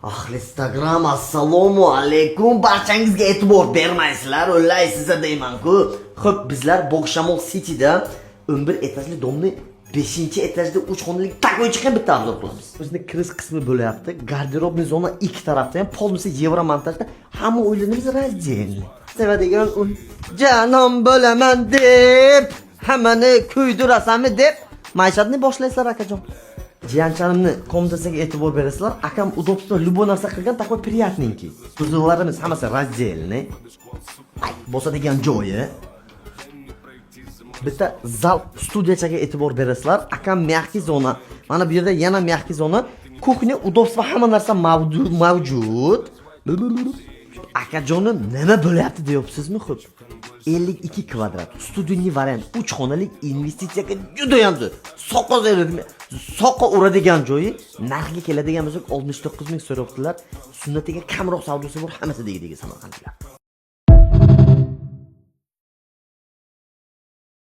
Ahli Instagram, assalomu alaykum. Barchangizga e'tibor bermaysizlar, o'laysiz deyman-ku. Xo'p, bizlar Bogshamol Cityda 11 etajli domni 5-etajda 3 xonali такой chiqqan bitta обзор qilamiz. O'zini kirish qismi bo'lyapti. Гардеробный zona ikki tarafda ham полностью евромонтаж da, hamma uylarimiz раздельный. Sevadigan uy janom bo'laman deb, hammani kuydirasanmi deb maishatni boshlaysizlar, akajon. Jiyanchalimni комната siga e'tibor berasizlar. Akam удобство любой narsa qilgan, такой приятненький. Узел larimiz hammasi раздельный. Ay, bosadigan joyi. Bitta zal studiyachaga e'tibor berasizlar. Akam мягкий zona. Mana bu yerda yana мягкий zona. Кухня, удобство, hamma narsa mavjud, mavjud. Akajonim, nima bo'lyapti deyapsizmi? Xo'p. 52 kvadrat. Студийный variant, 3 xonalik, investitsiyaga juda ham zo'r. Soqqa soqqa uradigan joyi. Narxiga keladigan bo'lsak, 69 ming so'rayaptilar. Sunnatiga kamroq savdosi bor, hammasi deydi Samarqandliklar.